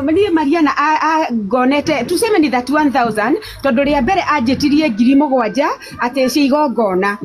Niĩ Mariana ngonete tuseme ni 31,000 tondũ rĩa mbere anjĩtirie 7,000 atĩ cia igongona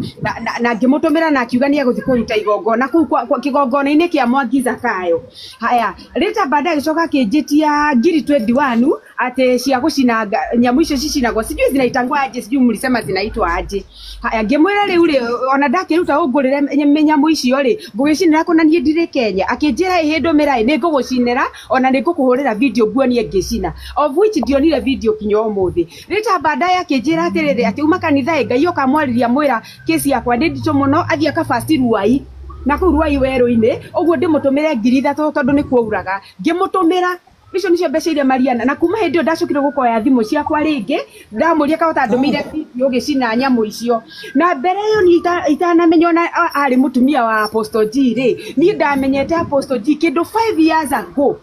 na ngĩmũtũmĩra na akiuga nĩ egũthiĩ kũruta igongona kũu kĩgongona-inĩ kĩa Mwangi Zakayo. Haya, rĩta baadaye agĩcoka akĩnjĩtia 21,000 atĩ cia gũcina nyamũ icio cicinagwo, sijui zinaitangwa aje, sijui mlisema zinaitwa aje. Haya, ngĩmwĩra rĩu rĩ, ona ndakĩruta ũngũrĩre nyamũ icio rĩ, ngũgĩcinĩra kũ na niĩ ndirĩ Kenya. Akĩnjĩra ĩhĩ ndũmĩra ĩ, nĩngũgũcinĩra ona nĩngũkũhũrĩra video nguonie ngĩcina, of which ndionire video kinya ũmũthĩ. Rĩta baadaye akĩnjĩra atĩrĩrĩ, atĩ uma kanitha ĩ, Ngai oka amwarĩria mwĩra kesi yakwa nĩ nditũ mũno, athiĩ akabasti Ruai na kũu Ruai werũ-inĩ, ũguo ndĩmũtũmĩre 3,000 tondũ nĩ kuauraga. Ngĩmũtũmĩra icio nĩcio mbeca iria Mariana, na kuma hĩndĩ ĩyo ndacokire gũkoya thimũ ciakwa rĩngĩ, ndamũria kahota ndũmĩire video ngĩcina nyamũ icio. Na mbere ĩyo niĩ itanamenya ona arĩ mũtumia wa Apostle G rĩ, niĩ ndamenyete Apostle G kĩndũ 5 years ago.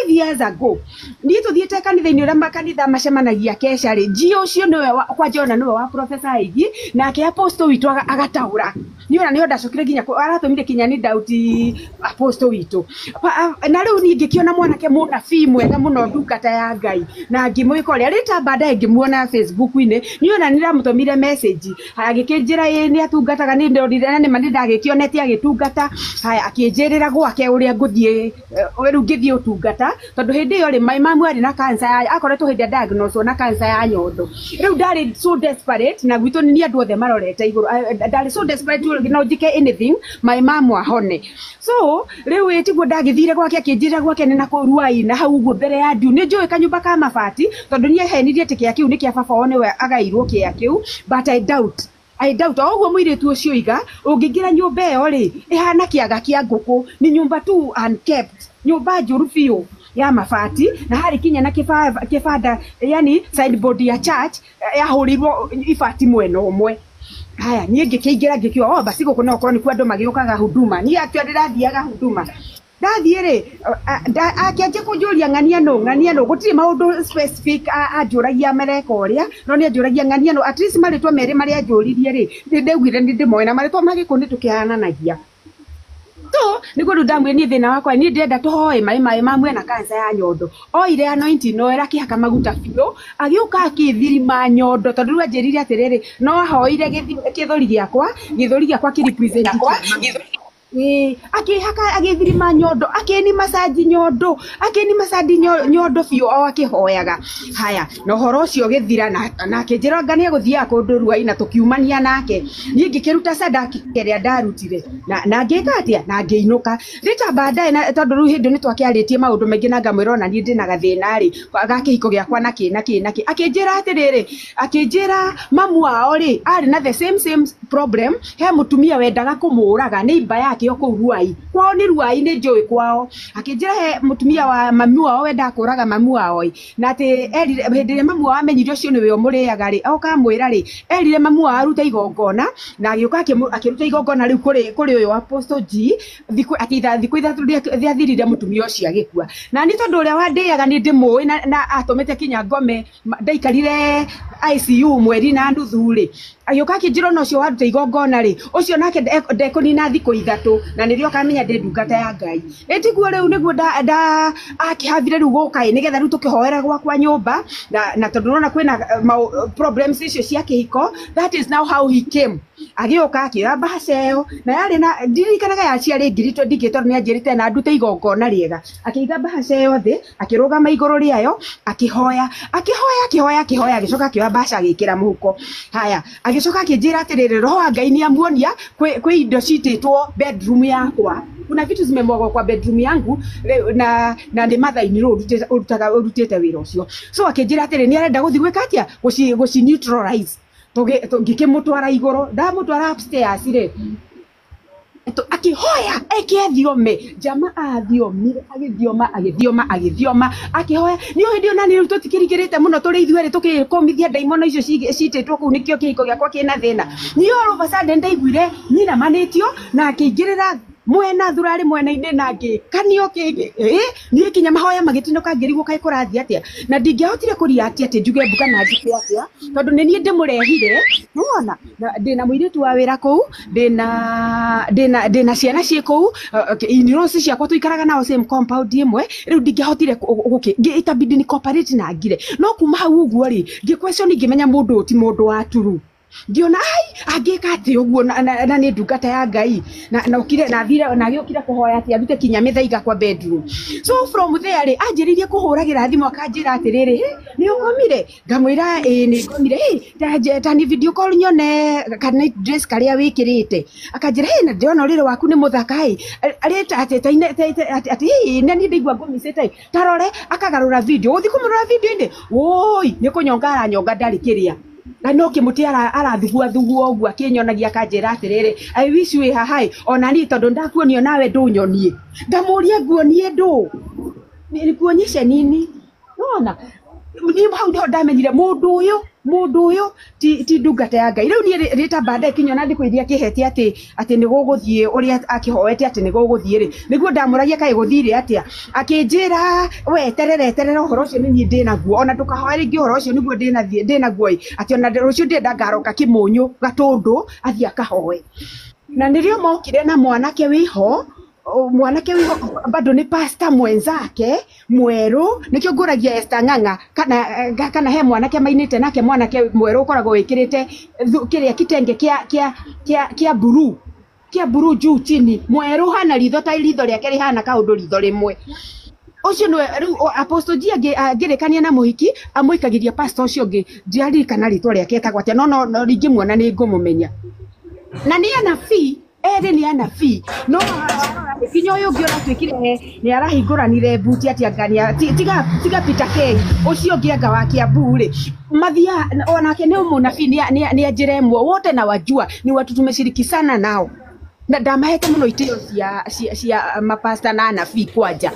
5 years ago niĩ tũthiĩte kanitha-inĩ ũrĩa makanitha macemanagia kesha rĩ, G ũcio nĩwe kwanja ona nĩwe wa Professor Aigi, nake Apostle witũ agataũra. Niĩ ona nĩho ndacokire nginya aratũmire kinya nĩ ndauti Apostle witũ. Na rĩu niĩ ngĩkĩona mwanake mũnabii mwega mũno ndungata ya Ngai, na ngĩmwĩka ũrĩa. Rĩta baadaye ngĩmuona Facebook-inĩ, niĩ ona nĩndamũtũmire message. Haya, agĩkĩnjĩra ĩĩ nĩ atungataga, nĩ ndonire na nĩma nĩndagĩkĩonete agĩtungata. Haya, akĩnjĩrĩra gwake ũrĩa ngũthiĩ, rĩu ngĩthiĩ ũtungata, tondũ hĩndĩ ĩyo rĩ, my mamu arĩ na cancer ya, akoretwo hĩndĩ ĩrĩa diagnosed na cancer ya nyondo. Rĩu ndarĩ so desperate, na gwitũ nĩ andũ othe marorete igũrũ. Ndarĩ so desperate no njĩke anything my mamu ahone. So rĩu ĩ tiguo ndagĩthire gwake, akĩnjĩra gwake nĩ na kũu Ruai, na hau ũguo mbere ya ndu. Nĩ njũĩ kanyũmba ka mabati, tondũ niĩ henirie atĩ kĩa kĩu nĩ kĩa baba wao nĩwe agairwo kĩa kĩu, but I doubt. I doubt. O ũguo mũirĩtu ũcio oiga, ũngĩingĩra nyũmba ĩyo rĩ, ĩhana kĩaga kĩa ngũkũ, nĩ nyũmba tu unkept, nyũmba njũru biũ ya mabati, na harĩ kinya na kĩbanda, yani signboard ya church yahũrĩirwo ibati mwena ũmwe. Haya, niĩ ngĩkĩingĩra ngĩkiuga, oh, basi gũkũ no korwo nĩkuo andũ magĩũkaga huduma. Niĩ actually ndĩrathiaga huduma. Ndathiĩ rĩ, akĩanjia kũnjũria ng'ania nũ, ng'ania nũ, gũtirĩ maũndũ specific anjũragia mareka ũrĩa, no nĩ anjũragia ng'ania nũ, at least marĩtwa merĩ marĩa anjũririe rĩ, nĩ ndaugire nĩ ndĩmoĩ, na marĩtwa ma Gĩkũyũ nĩ tũkĩhananagia. So, nĩguo rĩu ndamwĩrire niĩ thĩna wakwa, niĩ ndĩrenda tũhoe maĩ maĩ mamwe na cancer ya nyondo. Oire anointing oil akĩhaka maguta biũ, agĩũka akĩthirima nyondo, tondũ rĩu anjĩrire atĩrĩrĩ, no ahoire gĩthũri gĩakwa, gĩthũri gĩakwa kĩ represent kĩama. Ĩĩ, akĩhaka agĩthirima nyondo, akĩni massage nyondo, akĩni massage nyondo biũ o akĩhoyaga. Haya, na ũhoro ũcio ũgĩthira, na akĩnjĩra anga nĩ egũthiaga kũndũ Ruai, na tũkiumania nake. Niĩ ngĩkĩruta sadaka ĩrĩa ndarutire, na ngĩka atĩa, na ngĩinũka. Rĩta baadaye, na tondũ rĩu hĩndĩ nĩ twakĩarĩtie maũndũ maingĩ na ngamwĩra ona niĩ ndĩna gathĩna rĩ, ga kĩhiko gĩakwa na kĩ na kĩ na kĩ. Akĩnjĩra atĩrĩrĩ, akĩnjĩra mamu wao rĩ, arĩ na the same same problem, he mũtumia wendaga kũmũraga nĩ imba yake o kũu Ruai. Kwao nĩ Ruai, nĩ njũĩ kwao. Akĩnjĩra he mũtumia wa mami wao wendaga kũraga mami wao ĩ, na atĩ erire hĩndĩ ĩrĩa mami wao amenyire ũcio nĩwe ũmũrĩaga rĩ, oka amwĩra rĩ, erire mami wao arute igongona, na agĩũka akĩruta igongona rĩu kũrĩ ũyũ Apostle G, thikũ, atĩ thikũ ithatũ rĩathirire mũtumia ũcio agĩkua. Na nĩ tondũ ũrĩa wandĩaga nĩ ndĩmũĩ, na atũmĩte kinya ngome, ndaikarire ICU mweri na nuthu rĩ, agĩũka akĩnjĩra ona ũcio waruta igongona rĩ, ũcio nake ndekũnina thikũ ithatũ, na nĩrĩo akamenya ndĩ ndungata ya Ngai. Ĩ tiguo rĩu nĩguo nda akĩhavire rĩu gũka ĩ, nĩgetha rĩu tũkĩhoera gwakwa nyũmba, na tondũ nĩwona kwĩna problems icio cia kĩhiko, that is now how he came. Agĩũka akĩoya mbaca ĩyo, na yarĩ na ndirikanaga ya ciarĩ ngiri twendi ngĩ, tondũ nĩanjĩrĩte na ndute igongona rĩega. Akĩiga mbaca ĩyo thĩ, akĩrũgama igũrũ rĩayo, akĩhoya, akĩhoya, akĩhoya, akĩhoya, agĩcoka akĩoya mbaca agĩkĩra mũhuko. Haya, agĩcoka akĩnjĩra atĩrĩrĩ, roho wa Ngai nĩamuonia kwĩ indo citĩtwo bedroom yakwa. Kuna vitu zimemwagwa kwa bedroom yangu, na nĩ Mathai-inĩ ũrutĩte wĩra ũcio. So akĩnjĩra atĩrĩ, nĩ arenda gũthiĩ gwĩka atĩa? Gũci neutralize. Ngĩkĩmũtwara igũrũ, ndamũtwara upstairs rĩ, akĩhoya eke athiome, jama athiomire, agĩthioma, agĩthioma, agĩthioma, akĩhoya. Nĩ ũĩ hĩndĩ ĩyo na nĩ rĩu tũtikĩrigĩrĩte mũno tũrĩ ithuerĩ tũkĩkũmithia ndaimono icio citĩtwo kũu, nĩkĩo kĩhiko gĩakwa kĩna thĩna. Niĩ all of a sudden ndaiguire nyinamanĩtio na akĩingĩrĩra Mwena thurari mwena-inĩ na ngĩkanio niĩ kinya mahoya magĩtinũka ngĩrigwo kaĩ kũrathiĩ atĩa na ndingĩahotire kũreact atĩ njuge mbu kana njĩke atĩa tondũ nĩ niĩ ndĩmũrehire nĩwona. Na ndĩna mũirĩtu wa wĩra kũu, ndĩna ciana ciĩ kũu, in-laws ciakwa tũikaraga nao same compound ĩmwe. Rĩu ndingĩahotire itabidi ni cooperate na ngire. No kuma hau ũguo rĩ, ngĩ question, ngĩmenya mũndũ ũyũ ti mũndũ wa turu. Ngĩona ai angĩka atĩ ũguo na nĩ ndungata ya Ngai na okire na thire na agĩũkire kũhoya atĩ arute kinya mĩthaiga kwa bedroom. So from there rĩ, anjĩrĩirie kũhũragĩra thimũ akanjĩra atĩrĩrĩ, "Hĩ, nĩ ũkomire?" Ngamwĩra, "Ĩĩ, nĩ ngomire." "Hĩ, ta ni video call nyone ka night dress karĩa wĩkĩrĩte." Akanjĩra, "Hĩ, na ndĩrona ũrĩrĩ waku nĩ mũthaka ĩ." Arĩta atĩ atĩ hĩ, na niĩ ndaigua ngũmicĩte ĩ, tarore. Akagarũra video, gũthiĩ kũmũrora video-inĩ, woi, nĩ kũnyonga aranyonga, ndarĩ kĩrĩa na no kĩmũtĩ arathugua thugua ũguo akĩnyonagia. Akanjĩra atĩrĩrĩ, "I wish wĩ haha ĩ, ona niĩ tondũ ndakuonio nawe ndũnyonie." Ngamũria, "Nguonie ndũ? Nikuonyeshe nini?" Nona niĩ hau nĩho ndamenyire mũndũ ũyũ ti ndungata ya Ngai. Rĩu niĩ rĩta baadaye kinyona thikũ iria akĩhete atĩ nĩ gũgũthiĩ ũrĩa akĩhoete atĩ nĩ gũgũthiĩ rĩ, nĩguo ndamũragia kaĩ gũthire atĩa. Akĩnjĩra, "We eterera, eterera, ũhoro ũcio nĩ niĩ ndĩnaguo, ona ndũkahoe rĩngĩ, ũhoro ũcio nĩguo ndĩnaguo ĩ, atĩ ona rũciũ ndĩrenda ngaroka kĩmũnyũ gatũndũ athiĩ akahoe." Na nĩrĩo mokire na mwanake wĩho, mwanake wĩho bado nĩ pastor mwenzake mwerũ. Nĩkĩo ngũragia Esther Ng'ang'a kana he mwanake mainĩte nake, mwanake mwerũ ũkoragwo wĩkĩrĩte kĩrĩa kitenge kĩa blue juu chini, mwerũ hana ritho ta ritho rĩake rĩhana kaũndũ ritho rĩmwe. Ũcio nĩwe rĩu Apostle G angĩrĩkania na mũhiki amũikagĩria pastor ũcio ũngĩ. Ndiaririkana rĩtwa rĩake etagwo atĩa, no ingĩmuona nĩ ngũmũmenya. Na nĩ anabii erĩ, nĩ anabii, no kinya ũyũ ũngĩ ũratuĩkire nĩ arahingũranire mbuti atĩ anga tiga Peter K ũcio ũngĩ anga wa Kiambu rĩ, mathiaga onake nĩ mũnabii, nĩ njĩra ĩmwe wote na wajua ni watu tumeshiriki sana nao na ndamahete mũno itĩo cia mapasta na anabii kwanja,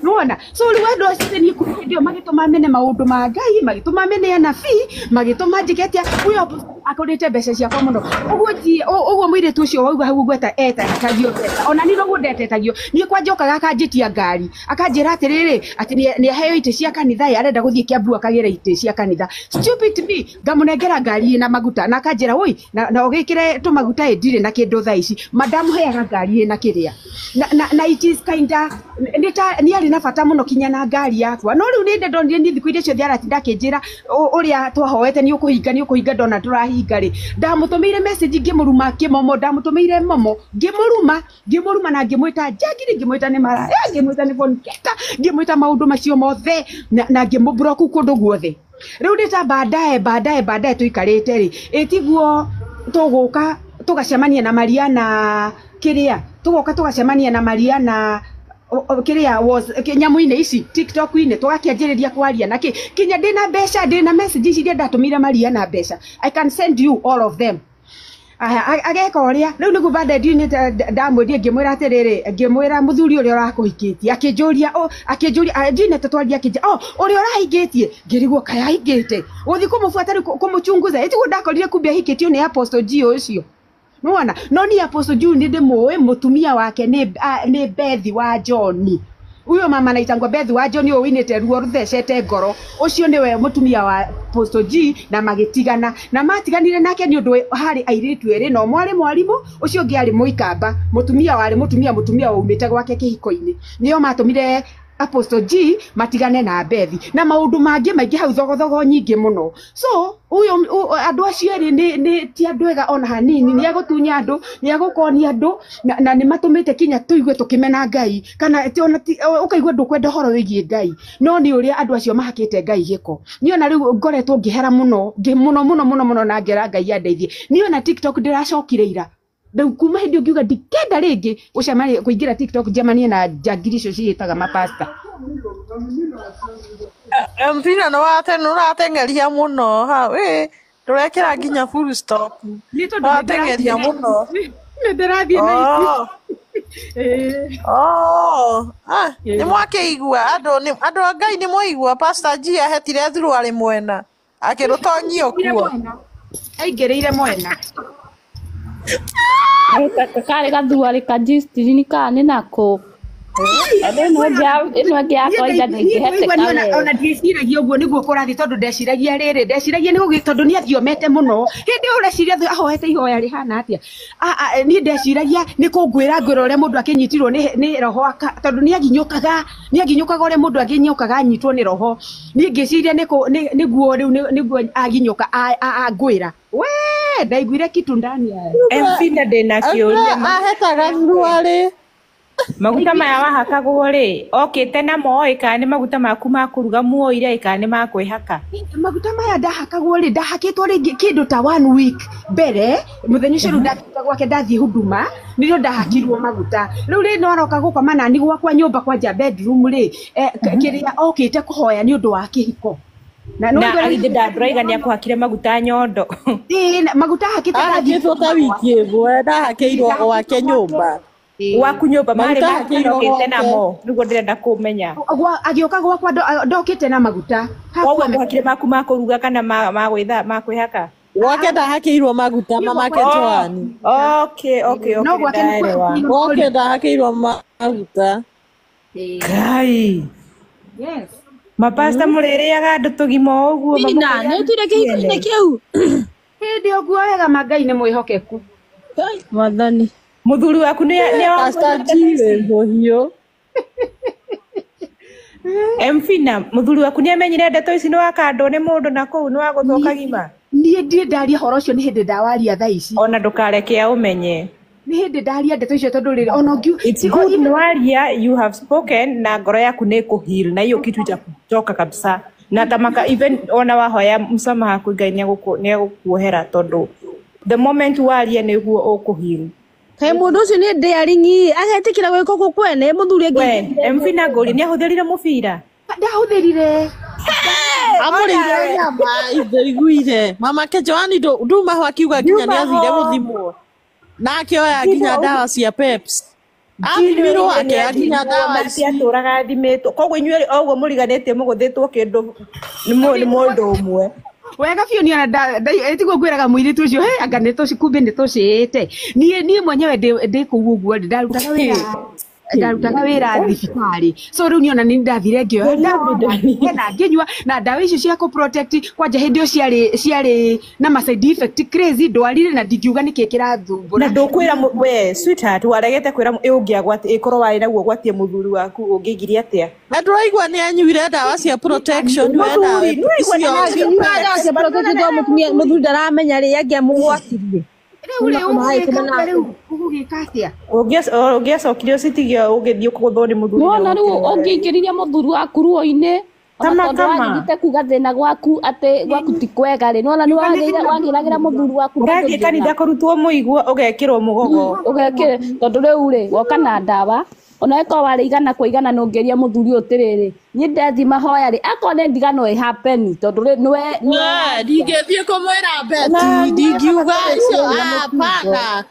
nĩwona. So rĩu andũ acio niĩ kuma hĩndĩ ĩyo magĩtũma mene maũndũ ma Ngai, magĩtũma mene anabii, magĩtũma njĩke atĩa. Ũyũ akũrĩte mbeca ciakwa mũno ũguo ũguo mũirĩtu ũcio wauga hau ũguo etetagio mbeca, ona niĩ noguo ndetetagio. Niĩ kwanja okaga akanjĩtia ngari, akanjĩra atĩrĩrĩ atĩ nĩ aheo itĩ cia kanitha ĩ, arenda gũthiĩ Kiambu akagĩra itĩ cia kanitha. Stupid me, ngamũnengera ngari ĩna maguta na akanjĩra, "Woi, na ũgĩkĩre tũmaguta ĩ, ndirĩ na kĩndũ thaa ici." Ma ndamũheaga ngari ĩna kĩrĩa na it is kinda nĩ ta nĩ arĩ na bata mũno kinya na ngari yakwa. No rĩu nĩ ndonire niĩ thikũ iria ciothe aratinda akĩnjĩra ũrĩa twahoete nĩ ũkũhinga, nĩ ũkũhinga, ndona ndũrahinga rĩ, ndamũtũmĩire message ngĩmũruma kĩmomo, ndamũtũmĩire momo ngĩmũruma, ngĩmũruma na ngĩmwĩta njangiri, ngĩmwĩta nĩ maraya, ngĩmwĩta nĩ fornicator, ngĩmwĩta maũndũ macio mothe na ngĩmũblock kũndũ guothe. Rĩu nĩ ta baadaye tũikarĩte rĩ, ĩtiguo tũgũka tũgacemania na Mariana kĩrĩa, tũgoka tũgacemania na Mariana kĩrĩa was nyamũ-inĩ ici TikTok-inĩ, tũgakĩanjĩrĩria kwaria na kĩ kinya ndĩna mbeca, ndĩna message ici iria ndatũmĩire Mariana mbeca. I can send you all of them. Aya, ageka ũrĩa rĩu nĩguo baadaye ndiũ ndamwĩrie, ngĩmwĩra atĩrĩrĩ, ngĩmwĩra, "Mũthuri ũrĩa ũrakũhikĩtie," akĩnjũria, akĩnjũria ndiũ tũtwaria, akĩnjĩra, "Oh, ũrĩa ũrahingĩtie." Ngĩrigwo kaĩ ahingĩte, gũthiĩ kũmũbuata rĩu kũmũchunguza, ĩtiguo ndakorire kumbe ahikĩtio nĩ Apostle G ũcio, nĩwona. No niĩ Apostle G nĩ ndĩmũĩ, mũtumia wake nĩ Bethi wa John. Huyo mama anaitangwa Bethi wa John, ũyũ ũinĩte "Ruo Rũthecete Ngoro", ũcio nĩwe mũtumia wa Apostle G. Na magĩtigana na matiganire nake nĩ ũndũ harĩ airĩtu erĩ, na ũmwe arĩ mwarimũ, ũcio ũngĩ arĩ mũikamba, mũtumia warĩ mũtumia waumĩte gwake kĩhiko-inĩ. Nĩo matũmire Apostle G matigane na Bethi na maũndũ mangĩ maingĩ hau, thogothogo nyingĩ mũno. So ũyũ andũ acio erĩ nĩ ti andũ ega ona hanini, nĩ agũtunya andũ, nĩ agũkonia andũ na nĩ matũmĩte kinya tũigue tũkĩmena Ngai kana ona ũkaigua ndũkwenda ũhoro wĩgiĩ Ngai, no nĩ ũrĩa andũ acio mahakĩte Ngai gĩko. Niĩ ona rĩu ngoretwo ngĩhera mũno mũno mũno mũno mũno na ngera Ngai andeithie. Niĩ ona TikTok ndĩracokire ira. Rĩu kuma hĩndĩ ĩyo ngiuga ndikenda rĩngĩ gũcemania, kũingĩra TikTok njemanie na njangiri icio ciĩtaga mapasta. Mpina nĩ ũrateng'eria mũno hau ĩ, ndũrekĩra nginya full stop. Nĩ tondũ Ũrateng'eria mũno. Nĩ ndĩrathiĩ na Oh. Ĩĩ. Oh, ah, Ĩĩ. nĩ mwakĩigua andũ andũ a Ngai, nĩ mwaigua Pastor G ahetire thuruarĩ mwena akĩrũtonyio Aingĩrĩire kuo. mwena, aingĩrĩire mwena. Karĩ gathuarĩ kajistiri kana nĩ nako. Ĩno ĩngĩ ya kawaida ndĩngĩhetĩka. Ona ndieciragia ũguo nĩguo kũrathiĩ tondũ ndeciragia rĩrĩ ndeciragia nĩ tondũ nĩ athiomete mũno hĩndĩ ĩyo ũreciria ahoete ihoya rĩhana atĩa. Niĩ ndeciragia nĩ kũngwĩra ngwĩra ũrĩa mũndũ akĩnyitirwo nĩ roho tondũ nĩ aginyũkaga ũrĩa mũndũ aginyũkaga anyitwo nĩ roho. Niĩ ngĩciria nĩguo rĩu nĩguo aginyũka angwĩra we ndaiguire kitu ndani ya Mfina ndĩna kĩũria ahetaga thuruarĩ. Maguta maya wahakagwo rĩ okĩte namo ĩ kana nĩ maguta maku ma kũruga muoire ĩ kana nĩ ma kwĩhaka? Maguta maya ndahakagwo rĩ ndahakĩtwo rĩngĩ kĩndũ ta 1 week mbere mũthenya ũcio rĩu ndathiĩte gwake ndathiĩ huduma nĩrĩo ndahakirwo maguta. Rĩu rĩ no aroka gũkoma nani gwakwa nyũmba kwanja bedroom rĩ kĩrĩa okĩte kũhoya nĩ ũndũ wa kĩhiko. Na githĩ ndandũraiga nĩ akũhakire maguta nyondo. Ĩĩ maguta hakĩte ndahakĩtwo ta wiki ĩmwe ndahakĩirwo gwake nyũmba. Gwaku nyũmba marĩ makĩte namo nĩguo ndĩrenda kũmenya. Agĩũka gwakwa ndokĩte na maguta. Koguo akũhakire maku ma kũruga kana ma gwĩtha ma kwĩhaka? Gwake ndahakĩirwo maguta mamake Joani. Okay okay okay. Gwake ndahakĩirwo maguta. Ngai. Yes. Mapasta mũrĩrĩaga andũ tũgima o ũguo. Nina nĩ ũtuire kĩhiko-inĩ kĩu. Hĩndĩ ũguo wega ma Ngai nĩ mwĩhokeku. Mwathani. Muthuri waku nĩ Pastor G wĩ mũhiũ. Mfina muthuri waku nĩ amenyire ndeto ici nĩ wakandwo nĩ mũndũ na kũu nĩ wagũthwo kagima. Niĩ ndirĩ ndaria ũhoro ũcio nĩ hĩndĩ ndawaria thaa ici. Ona ndũkareke aũmenye. Nĩ hĩndĩ ndaria ndeto icio tondũ rĩrĩ ona ũngiu It's good nĩwaria you have spoken na ngoro yaku nĩ ĩkũheal na hiyo kitu itakutoka kabisa. Na tamaka even ona wahoya msamaha kwĩ Ngai nĩ egũkuohera tondũ the moment waria nĩguo ũkũheal. Kaĩ mũndũ ũcio nĩ daring agetĩkĩra gwĩka ũguo kwene mũthuri angĩ. Mfina ngũri nĩ ahũthĩrire mũbira? Ndahũthĩrire. Amũrĩire nyama iguire. Mamake Joani nduma ho akiuga nginya nĩ athire gũthimwo. Na akĩoya nginya ndawa cia peps. Athimirwo akĩoya nginya ndawa ici. Atũraga athimĩtwo. Koguo inyuĩ o ũguo mũriganĩtie mũgũthĩtwo kĩndũ nĩ mũndũ ũmwe. Wega biũ niĩ ona tiguo ngwĩraga mũirĩtu ũcio he anga nĩ kumbe nĩ tũcĩĩte. Niĩ mwenyewe ndĩ kũu ũguo ndarutaga wĩra thibitarĩ. So rĩu niĩ ona nĩ ndathire ngĩoya ndawa na ngĩnyua na ndawa icio cia kũ-protect kwanja hĩndĩ ĩyo ciarĩ na ma side effect crazy ndwarire na ndingiuga nĩkĩ kĩrathumbũra. Na ndũkwĩra we sweetheart waregete kwĩra ũngĩagwati ĩkorwo warĩ naguo ũgwatie mũthuri waku ũngĩgiria atĩa? Na ndũraigua nĩ anyuire ndawa cia protection we nawe. Anyuaga ndawa cia protection tondũ mũtumia mũthuri ndaramenya rĩ angĩamũgwatirie. Rĩu ũgũgĩka atĩa? Ũngĩacokire ũcitigie ũgĩthiĩ kũgũthwo nĩ mũthuri. Nĩwona rĩu ũngĩingĩririe mũthuri waku ruo-inĩ ona tondũ wagĩthiĩte kuga thĩna gwaku atĩ gwaku ti kwega rĩ nĩwona nĩwagĩragĩra mũthuri waku. Ũrathiĩ kanitha kũrutwo mũigua ũgekĩrwo mũgogo. Ũgekĩrwo tondũ rĩu rĩ woka na ndawa ona ĩkorwo warĩ igana kwa igana nĩ ũngĩria mũthuri ũyũ atĩrĩrĩ niĩ ndathiĩ mahoya rĩ akorwo nĩ ndigano ĩ happen tondũ rĩ nĩwe ndingĩthiĩ kũmwĩra Betty ndingiuga icio hapana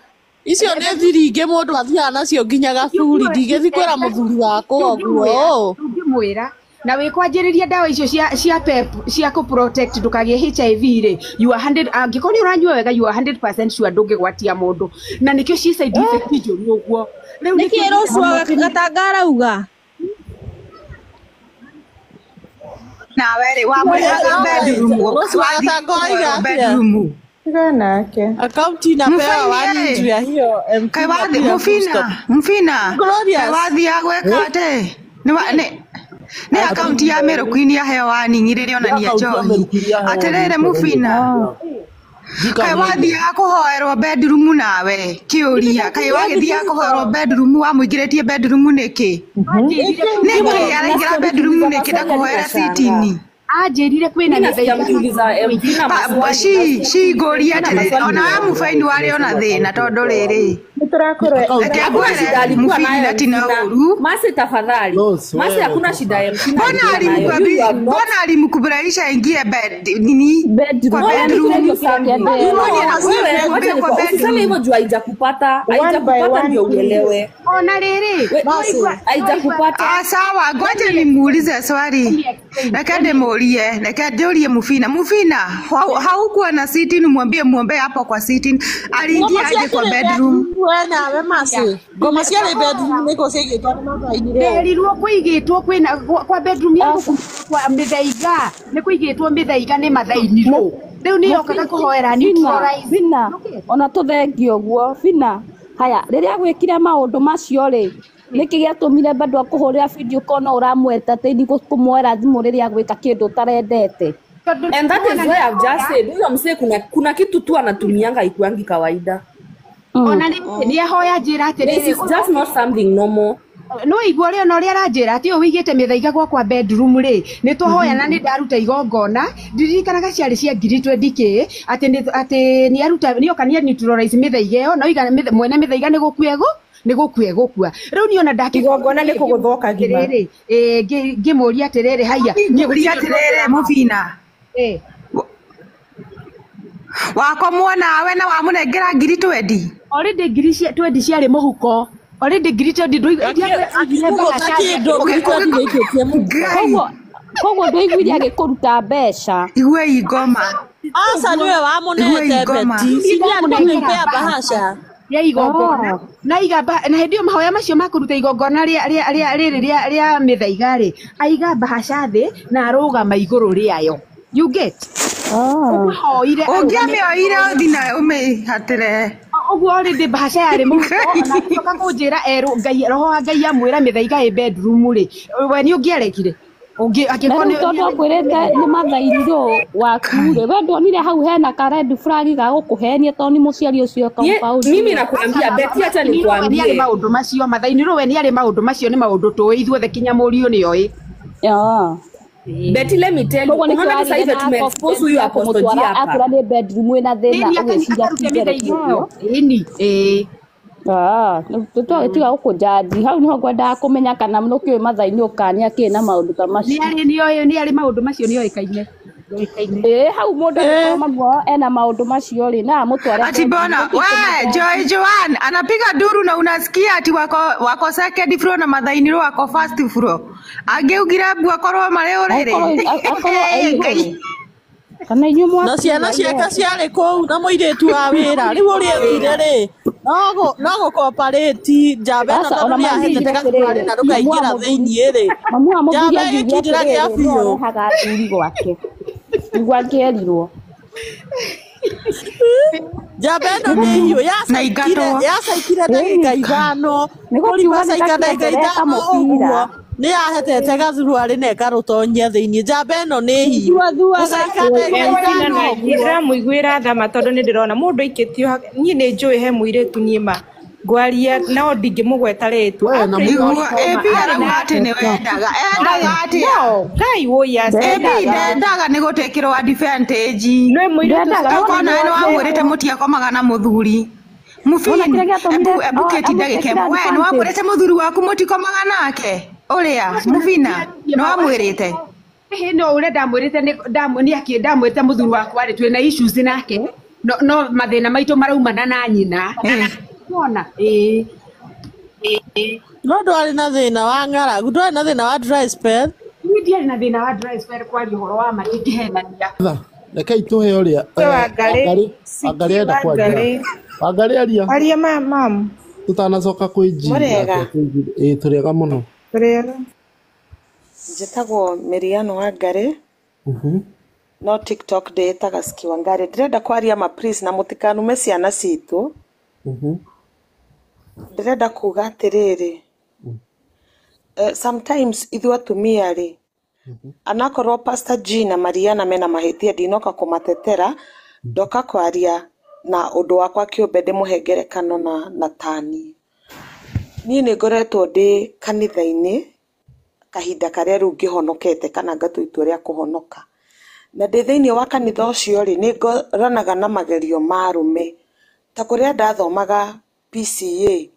icio nĩ thiri ingĩ mũndũ athiaga nacio nginya gaburi ndingĩthiĩ kwĩra mũthuri wakwa ũguo. Ũngĩmwĩra na wĩkwanjĩrĩria ndawa icio cia pep cia kũ protect ndũkagĩe HIV rĩ you are 100 angĩkorwo nĩ ũranyua wega you are 100% sure ndũngĩgwatia mũndũ na nĩkĩo ci side effect njũru ũguo. Rĩu nĩkĩ rũciũ Gatanga arauga? Nawe rĩ wamwĩraga bedroom Rũciũ Gatanga oiga atĩa? bedroom. Tiga nake. Akaunti inapewa wani juu ya hiyo Kaĩ wathi Mfina Glorious. Kaĩ wathiaga gwĩka atĩ nĩ akaunti ya Meru Queen yaheo warning rĩrĩa onania njohi. Atĩrĩrĩ Mfina kaĩ wathiaga kũhoerwo bedroom nawe kĩũria kaĩ wagĩthiaga kũhoerwo bedroom wamũingĩrĩtie bedroom nĩkĩ? Nĩkĩ araingĩra bedroom nĩkĩ ndakũhoera sitini? Anjĩrire kwĩna mĩthaiga ci ngũria atĩrĩrĩ ona we mũbaini warĩ ona thĩna tondũ rĩrĩ nĩtũrakwĩra Hakuna shida alikuwa nayo tina ũru. Masi tafadhali. Masi hakuna shida ya Mfina. Mbona alimkubalisha aingie bed nini? Bedroom. Kwa bedroom. Usiseme hivyo juu haijakupata, haijakupata ndio uelewe. Ona rĩrĩ haijakupata. Ah, sawa, ngoja nimuulize swali. Reke ndĩmũrie, reke ndĩũrie Mufina. Mufina, haukuwa na sitting, mwambie muombe hapo kwa sitting. Aliingia Ngoma aje kwa ciakĩrĩ bedroom? bedroom we nawe Mercy. Ngoma ciarĩ bedroom nĩkũ ciaigĩtwo nĩ mathainirwo. Nderirwo kũigĩtwo kwĩna kwa bedroom yangu kwa mĩthaiga nĩ kũigĩtwo mĩthaiga nĩ mathainirwo rĩu nĩ yokaga kũhoera Bina, neutralize. Bina, ona tũthengie ũguo Bina. Haya, rĩrĩa gwĩkire maũndũ macio rĩ, nĩkĩ gĩatũmire bado akũhũrĩra video call no ũramũ-entertain kũmuoera thimũ rĩrĩa agwĩka kĩndũ ũtarendete? And that is why I've just said huyo msee kuna kitu tu anatumianga ikuangi kawaida. Ona nĩ ahoya njĩra This atĩrĩrĩ is just not something normal. No igua ũrĩa ona ũrĩa aranjĩra atĩ ũyũ wĩigĩte mĩthaiga gwakwa bedroom rĩ nĩ twahoya na nĩ ndaruta igongona ndirikanaga ciarĩ cia ngiri 20K atĩ atĩ nĩ aruta nĩ oka nĩ neutralize mĩthaiga ĩyo no iga mwene mĩthaiga nĩ gũkua ĩgũ nĩ gũkua ĩgũkua rĩu niĩ ona ndakĩ Igongona nĩ kũgũthwo kagima. Atĩrĩrĩ, ngĩmũria atĩrĩrĩ haiya Ngũria atĩrĩrĩ Mufina. Wakomwo nawe na wamũnengera ngiri 20. Already ngiri cia 20 ciarĩ mũhuko. Already ngiri 20 Akĩgũta kĩndũ ngiri 20 nĩikĩtie mũhuko. Koguo ndũiguire agĩkũruta mbeca. Iguai ngoma. Aca nĩwe wamũnete Betty. Si ndiye alikuwa bahasha. Ya igongona na iga na hĩndĩ ĩyo mahoya macio ma kũruta igongona rĩa rĩa rĩa rĩrĩ rĩa rĩa mĩthaiga rĩ aiga bahasha thĩ na arũgama igũrũ rĩayo. You get? Ũmahoire Ũngĩamĩoire ũthi nayo ũmĩhatĩre. Ũguo already bahasha yarĩ mũhuko na agĩcoka kũnjĩra erwo Ngai roho wa Ngai amwĩra mĩthaiga ĩ bedroom rĩ we nĩ ũngĩarekire ũngĩ Na angĩkorwo rĩu tondũ akwĩrĩte nĩ mathainirwo waku rĩ, we ndwonire hau hena ka red flag ga gũkũhenia tondũ nĩ mũciari ũcio compound. Mimi nakwambia Betty, acha nĩ arĩ nikwambie. maũndũ macio mathainirwo we nĩ arĩ maũndũ macio nĩ maũndũ tũĩ ithuothe kinya mũriũ nĩ oĩ. Betty, let me tell you, Koguo nĩkĩo unaona sasa agire hivi na tumeexpose huyu confidence ya Apostle G kũmũtwara hapa. akwĩra nĩ bedroom ĩna thĩna Ĩni ũgĩciria akarute ti mĩthaiga ĩyo. ũguo. Ĩni ĩĩ. Tũtiga gũkũnjanji hau nĩho ngwendaga kũmenya kana nũkĩũĩ mathainĩ ũkania kĩ na maũndũ ta macio. Nĩ arĩ nĩ nĩ arĩ maũndũ macio nĩ oĩkaine. Ĩĩ hau mũndũ angĩkorwo mamu wao ena maũndũ macio rĩ na amũtware Ati mbona we Joy Joan anapiga nduru na unasikia ati wako second floor na mathainirwo wako first floor. Angĩugire mbu akorwo marĩ ũrĩrĩ. Akorwo e igũrũ. Kana inyuĩ Na ciana ciake ciarĩ kũu na mũirĩtu wa wĩra rĩu ũrĩa ekire rĩ no gũkoparĩti njamba ĩno Aca, tondũ ona nĩ ahethete mangiugire gacumarĩ na rũkaingĩra thĩiniĩ rĩ mamu wa mũthuri njamba angiuge ĩgĩkindĩra gĩa atĩrĩrĩ no biũ. arehaga athuri gwake nĩguo angĩerirwo. Njamba ĩno nĩ hiũ yacaikire ndagĩka 5 Nĩ kũrima gũkiuga nĩ caika ndagĩka gakĩenderea 5 ũguo kamũbira. nĩ yahetete gacumarĩ na ĩkarũtonyia thĩiniĩ. Njamba ĩno nĩ hiũ gũcaika ndagĩka 5 ũguo. Ndĩramũiguĩra tha ma tondũ nĩ ndĩrona mũndũ aikĩtio niĩ nĩ njũĩ he mũirĩtu niĩ ma ngwaria no ndingĩmũgweta rĩtwa. Nĩguo AP arauga atĩ nĩ wendaga endaga atĩa? Ngai wũi AP ndendaga nĩ gũtĩkĩrwo advantage. Nĩ mũirĩtu Okorwo nawe nĩ wamwĩrĩte mũtiakomaga na mũthuri. Mufini, ebu keti ndagĩka ĩmwe. We nĩ wamwĩrĩte mũthuri waku mũtikomaga nake? Ũrĩa Mufina nĩ wamwĩrĩte? Ĩhĩ no ũrĩa ndamwĩrĩte nĩ ndamwĩrĩte mũthuri wakwa rĩ twĩna issues nake no mathĩna maitũ maraumana na nyina. Wona ĩĩ. No ndwarĩ na thĩna wa ng'aragu, ndwarĩ na thĩna wa dry spell. Niĩ ndiarĩ na thĩna wa dry spell kwaria ũhoro wa ma ndingĩhenania. Rekei tũhe ũrĩa Wangarĩ Wangarĩ enda kwaria. Wangarĩ aria. Aria mam. Tutanacoka kwĩ G. Mũrĩega. Ĩĩ tũrĩega mũno. Tũrĩega. Njĩtagwo Miriano Wangarĩ no TikTok ndĩĩtaga Ski Wangari. Ndĩrenda kwaria ma please na mũtikanume ciana citũ. Ndĩrenda kuga atĩrĩrĩ, sometimes ithuĩ atumia rĩ, anakorwo Pastor G na Mariana mena mahĩtia ndinoka kũmatetera, ndoka kwaria na ũndũ wakwa kĩũmbe ndĩmũhe ngerekano na tani. Niĩ nĩ ngoretwo ndĩ kanitha-inĩ kahinda karĩa rĩu ngĩhonokete kana ngatua itua rĩa kũhonoka. Na ndĩ thĩinĩ wa kanitha ũcio rĩ, nĩ ngoranaga na magerio ma arũme. Ta kũrĩa ndathomaga PCA,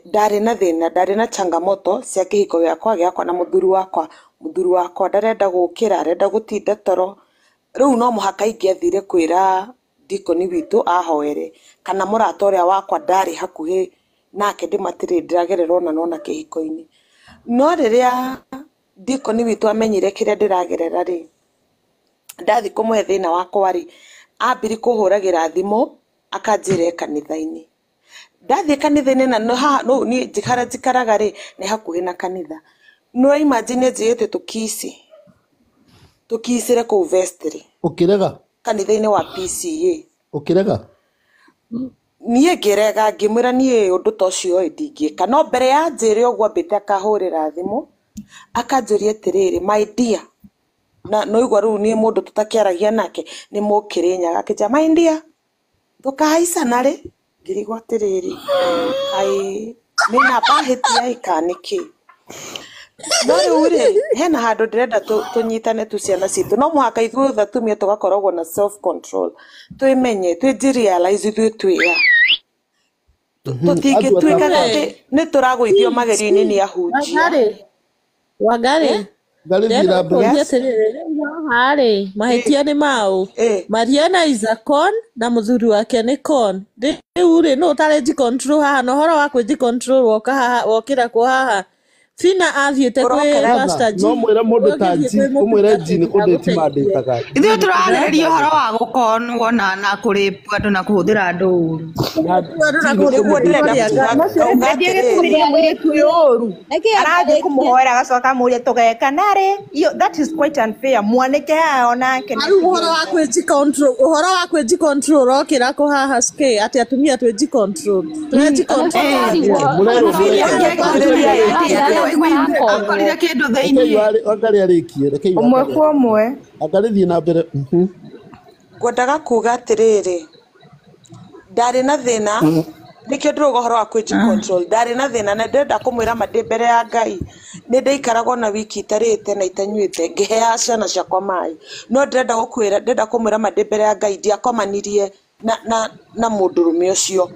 ndarĩ na thĩna, ndarĩ na changamoto cia kĩhiko gĩakwa na mũthuri wakwa. Mũthuri wakwa ndarenda gũkĩra, arenda gũtinda toro. Rĩu no mũhaka ingĩathire kwĩra dikoni witũ ahoere kana mũrata ũrĩa wakwa ndarĩ hakuhĩ nake ndĩmatĩrĩ ndĩragerera ũna na ũna kĩhiko-inĩ. No rĩrĩa Deacon witũ amenyire kĩrĩa ndĩragerera rĩ, ndathi kũmũhe thĩna wakwa rĩ, ambiri kũhũragĩra thimũ akanjĩra e kanitha-inĩ. Ndathiĩ kanitha-inĩ na no haha no niĩ harĩa njikaraga rĩ nĩ hakuhĩ na kanitha. No imagine njĩĩte tũkici tũkicĩre kũu vestry Ũkĩrega? kanitha-inĩ wa PCA. Ũkĩrega? Niĩ ngĩrega ngĩmwĩra niĩ ũndũ ta ũcio ĩ ndingĩka, no mbere ya njĩre ũguo ambĩte akahũrĩra thimũ akanjũria atĩrĩrĩ, my dear, na noigua rĩu niĩ mũndũ tũtakĩaragia nake nĩ mũkĩrĩnyaga, akĩnjĩra my dear tũkahaicana rĩ, ngĩrigwo atĩrĩrĩ kaĩ nĩ namba hĩtia ĩ kana nĩkĩ. No rĩu rĩ hena handũ ndĩrenda tũnyitane tu ciana citũ, no mũhaka ithuĩ othe atumia tũgakoragwo na self control, twĩmenye, twĩji realize ithuĩ twĩ a tũtingĩtuĩkaga atĩ nĩ tũragũithio magerio-inĩ nĩ ahunjia. Wangari, Wangari, Ngarĩ thiĩ ndĩrenda na mbere. gũkũria Yes. atĩrĩrĩ, rĩu haha rĩ, mahĩtia nĩ maũ. Mariana is a con na mũthuri wake nĩ con. Rĩu rĩ, nũ ũtarĩ control haha na ũhoro wa kwĩji control woka haha wokĩra kũ haha. Fina athiĩte kwĩ Ũrokera Pastor G. No mwĩre mũndũ ta Ũngĩthiĩ G, kwĩ ũmwĩre G nĩ mũtungatĩri kũndĩti agũteithie. mandĩtaga. Ithuĩ tũrarĩrĩria ũhoro wa gũkonwo na kũrĩpwo andũ na kũhũthĩra andũ ũru. Andũ na nĩguo ndĩrenda kũhũthĩra kuga ngauga Nĩkĩo atĩrĩrĩ gĩtũmire mũirĩtu ũyũ ũru Nĩkĩ arathiĩ angarĩtie? kũmũhoera agacoka amũrie tũgeka narĩ. Iyo, that is quite unfair, mwanĩke haha onake Na rĩu ũhoro wa kwĩji control, ũhoro wa kwĩji control ũrokĩra kũ haha SK atĩ atumia twĩji control. Tũreji control atĩa? Mũrerwo Akorire kĩndũ Rekei thĩiniĩ. Wangarĩ arĩkie, rekei ũmwe Wangarĩ kwa ũmwe. Wangarĩ thiĩ na mbere. Ngwendaga kuga atĩrĩrĩ, ndarĩ na thĩna nĩkĩo ndĩrauga ũhoro wa kwĩji control, ndarĩ na thĩna na ndĩrenda kũmwĩra ma ndĩ mbere ya Ngai nĩ ndaikaragwo na wiki itarĩte na itanyuĩte ngĩheaga ciana ciakwa maĩ, no ndĩrenda gũkwĩra, ndĩrenda kũmwĩra ma ndĩ mbere ya Ngai ndiakomanirie na mũndũrũme ũcio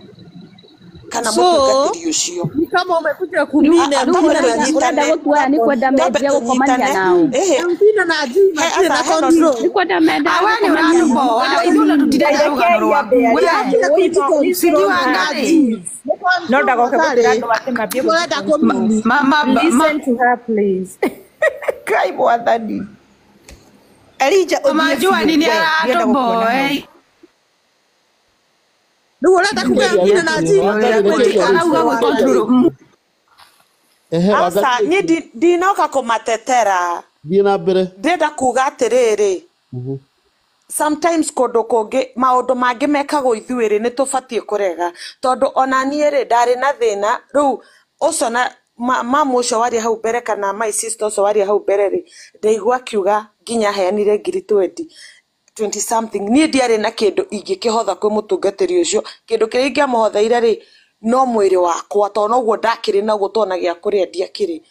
kana So, mũtungatĩri ũcio. ni kama umekuja kumine Twambe Fina na G. Ũrenda tũnyitane, gũtuoya nĩ kwenda twambe mendire gũkomania tũnyitane nao. ĩhĩ, Fina na G he matirĩ na aca hena control. Nĩ kwenda mendaga Awe nĩ gũkomania nao. ũratũboa, ithuĩ ona tũtirenda rũgano Rekeria rwaku. ndĩarie We, Matirĩ kwĩji Sigi control na Wangarĩ. G. No ndagoke gũtĩra Matarĩ. andũ atĩ mambie Ũrenda gũtũ kũmini. Ma listen to her please. Kai mwathani Elija ũthiĩ Mama biũ Joan nĩ we ndienda gũkuona aratũboa. hau. Rĩu ũrenda kuga Fina na G Wangarĩ matirĩ rekei kwĩji Arauga control gũ atĩa? control. Ehe, aca Wangarĩ niĩ ndinoka kũmatetera, thiĩ na mbere. ndĩrenda kuga atĩrĩrĩ, sometimes kũndũ kũngĩ maũndũ mangĩ mekagwo ithuĩ rĩ nĩ tũbatiĩ kũrega, tondũ ona niĩ rĩ ndarĩ na thĩna rĩu ũcio na mamu ũcio waria hau mbere kana my sister ũcio waria hau mbere rĩ, ndaigua akiuga nginya aheanire ngiri 20 something, niĩ ndiarĩ na kĩndũ ingĩkĩhotha kwĩ mũtungatĩri ũcio, kĩndũ kĩrĩa ingĩamũhotheire rĩ no mwĩrĩ wakwa, tondũ noguo ndakĩrĩ naguo, tondũ ona gĩa kũrĩa ndiakĩrĩ,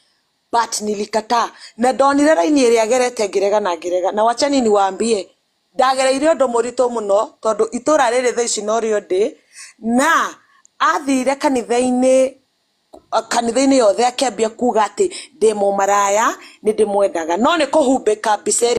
but nilikataa na ndonire raini ĩrĩa agerete ngĩrega na ngĩrega, na wachani niwaambie ndagereire ũndũ mũritũ mũno tondũ itũra rĩrĩ thaa ici norĩo ndĩ, na athire kanitha-inĩ kanitha-inĩ yothe akĩambia kuga atĩ ndĩ mũmaraya nĩ ndĩmwendaga, no nĩ kũhumbĩka mbica ĩrĩa